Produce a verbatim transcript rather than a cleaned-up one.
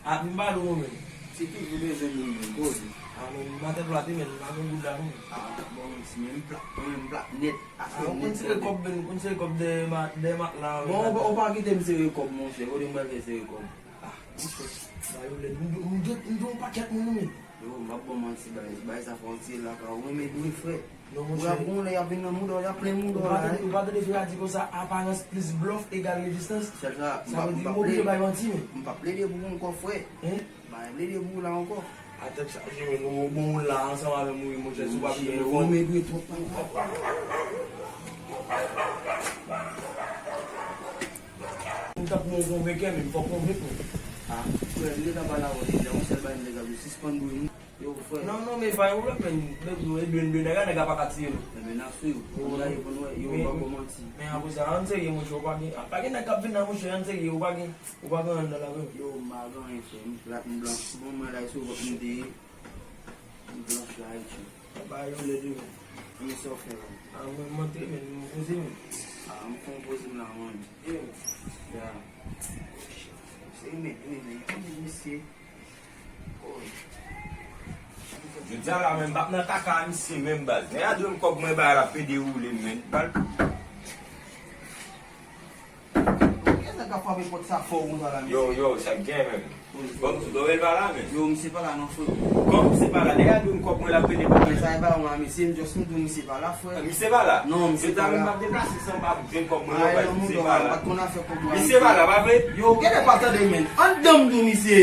A, m pa dou menm. Se toujou bezwen moun menm, koze. A, men m atè plate, men m pa gen goud la non. A, bon, si menm plat, mwen menm plat nèt, atè nèt. Ou konn tire kòb, men ou konn tire kòb dèyè ma-, dèyè matla. Bon, ou pa, ou pa kite m sere kòb, monchè, kote m pral fè sere kòb? A, monchè, sa yo lèd. M, m, m, m, m, yon pakèt moun, wi. Yo, m p ap ba w manti, bay, bay sa fò w tire lakay ou, renmen dwe, frè. Non, monchè. Ou ap gon lè y ap vin nan mouda w, y ap plen mouda w la, hein. Ou pa tande, ou pa tande frè a di konsa, aparans plis blòf egal rezistans. Sèl sa, m p ap, m p ap plede, m p ap plede pou ou ankò, frè. Hein? M pa plede pou ou la ankò. A tèt chaje, men nou bon la ansanm avè m, wi, monchè, si w pa vin. Monchè, ou mèt ri twòp, pa. M tankou yon konvenkè, men fòk konvenk mwen. A, frè, m gentan pale avè w deja, yon sèl bagay m te ka di w, sispann dwe moun. Yo, frè. Non, non, men pa yon pwoblèm, men nèg nou, e dwe, dwe, nèg a, nèg a pa ka tiye nou. Enben, n ap swiv. Pou n gaye pou n wè, yo, m p ap ba w manti. Men apre sa, ann serye, monchè, ou pa gen, pa gen nèg k ap vin nan, monchè, ann serye, ou pa gen, ou pa gen anyen nan lavi w. Yo, m pa gen anyen, frè, m plat, m blan. Bon, mwen la, e sou vant m te ye. M blanch la, e tchou. Bagay yo lèd wi, men. Men sa w fè la? A, mwen, m antre, men m poze, men. A, m fè yon poze m la, man. Yeah. Yeah. Se men, men, men, men, misye. Oh. Jodi a la, men, m p ap nan kaka a misye menm, baz. Nèg la dwe m kòb mwen, bagay la pede woule m, men. Bal. Kiyès k ap frape pòt sa fò konsa la, mesye? Yo, yo, sa k gen menm? Bon, m di w, Dowel pa la, men. Yo, misye pa la non, frè. Kòman misye pa la? Nèg la dwe m kòb mwen, l ap rele pou mwen. Men sa e pa yon la, mesye, m just m di w misye pa la, frè. Misye pa la? Non, misye pa la. Yo, ta menm m ap deplase san m pa jwenn kòb mwen, non, baz, misye pa la. Misye pa la, pa vre? Yo, genlè pa tande, men. Anndan m di w misye.